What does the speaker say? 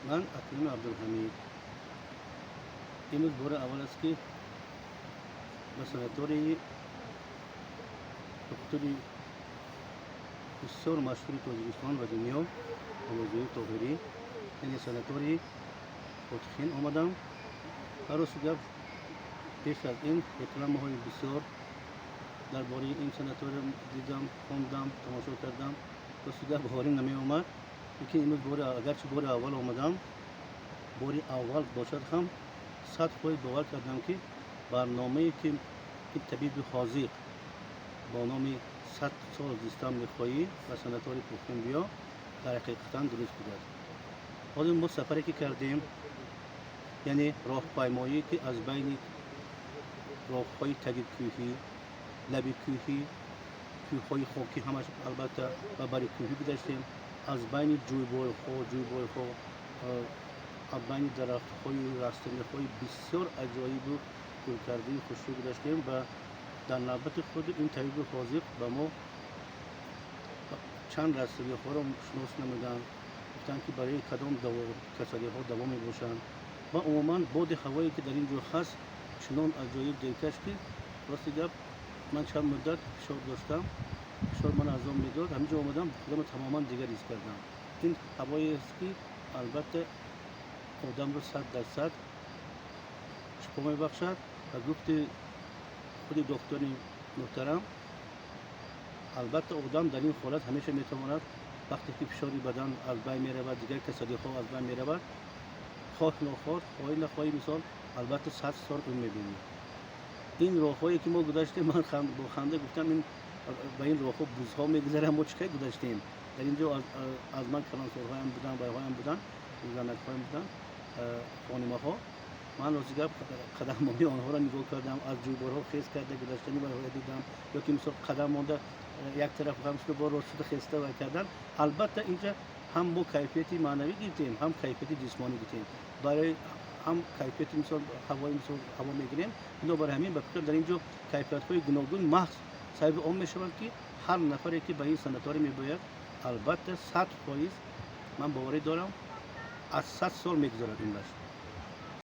Ман Акрими Абдулҳамид. Имрӯз бори аввал аст, ки ба санатории духтури бисёр машҳури Тоҷикистон ва дунё, Мавлозои Тоҳирӣ, яъне санатории Фотиҳин омадам. Ва рости гап, пеш аз ин рекламаҳои бисёр дар бораи ин санатория дидам, хондам, тамошо кардам. Рости гап, боварӣ намеомад, лекин имрӯз бори, агарчи бори аввал омадам, бори аввал бошад ҳам, 100% бовар кардам, ки барномае, ки ин табиби ҳозиқ бо номи «100 сол зистан мехоҳӣ, ба санатории Пухин биё», дар ҳақиқатан дуруст будааст. Ҳозир мо сафаре ки кардем, яъне роҳпаймоӣ, ки аз байни роҳҳои таги кӯҳӣ, лаби кӯҳӣ, кӯҳҳои хокӣ ҳамаш, албатта, ба бари кӯҳӣ гузаштем, аз байни ҷӯйборҳо, аз байни дарахтҳои растаниҳои бисёр аҷоибу гулкардаи хушрӯ гузаштем ва дар навбати худ ин табиби ҳозиқ ба мо чанд растаниҳоро шинос намуданд, гуфтанд, ки барои кадом касалиҳо даво мебошанд. Ва умуман боди ҳавое, ки дар ин ҷо ҳаст, чунон аҷоиб, дилкаш, ки рости гап, ман чанд муддат фишор доштам, фишор ман азоб медод. Ҳамин ҷо омадам, худамро тамоман дигар ҳис кардам. Ин ҳавоест, ки албатта одамро 100% шифо мебахшад. Ва гуфти худи доктори муҳтарам, албатта, одам дар ин ҳолат ҳамеша метавонад, вақте ки фишори бадан аз байн меравад, дигар касалиҳо аз байн меравад, хоҳ нохоҳ, хоҳӣ нахоҳӣ, мисол, албатта, 100 сол умр мебинӣ. Ин роҳҳое, ки мо гузаштем, ман бо ханда гуфтам: «Ин ба ин роҳҳо бузҳо мегузаранд, мо чӣ кай гузаштем?» Дар ин ҷо аз ман калонсолҳоям буданд, байҳоям буданд, занакҳоям буданд, хонимаҳо. Ман, рости гап, қадаммонии онҳоро нигоҳ кардам, аз ҷӯйборҳо хез карда гузаштани байҳоя дидам, ё ки мисол қадам монда як тараф хам шуда, бо рост шуда хеста вай кардан. Албатта, инҷа ҳам мо кайфияти маънавӣ гирифтем, ҳам кайфияти ҷисмонӣ гирифтем, барои ҳам кайфияти, мисол, ҳавои, мисол, ҳаво мегирем. Бинобар ҳамин, ба фикр, дар ин ҷо кайфиятҳои гуногун маҳз сабаби он мешаванд, ки ҳар нафаре, ки ба ин санаторӣ мебояд, албатта, 100% ман боварӣ дорам, аз 100 сол мегузарад умраш.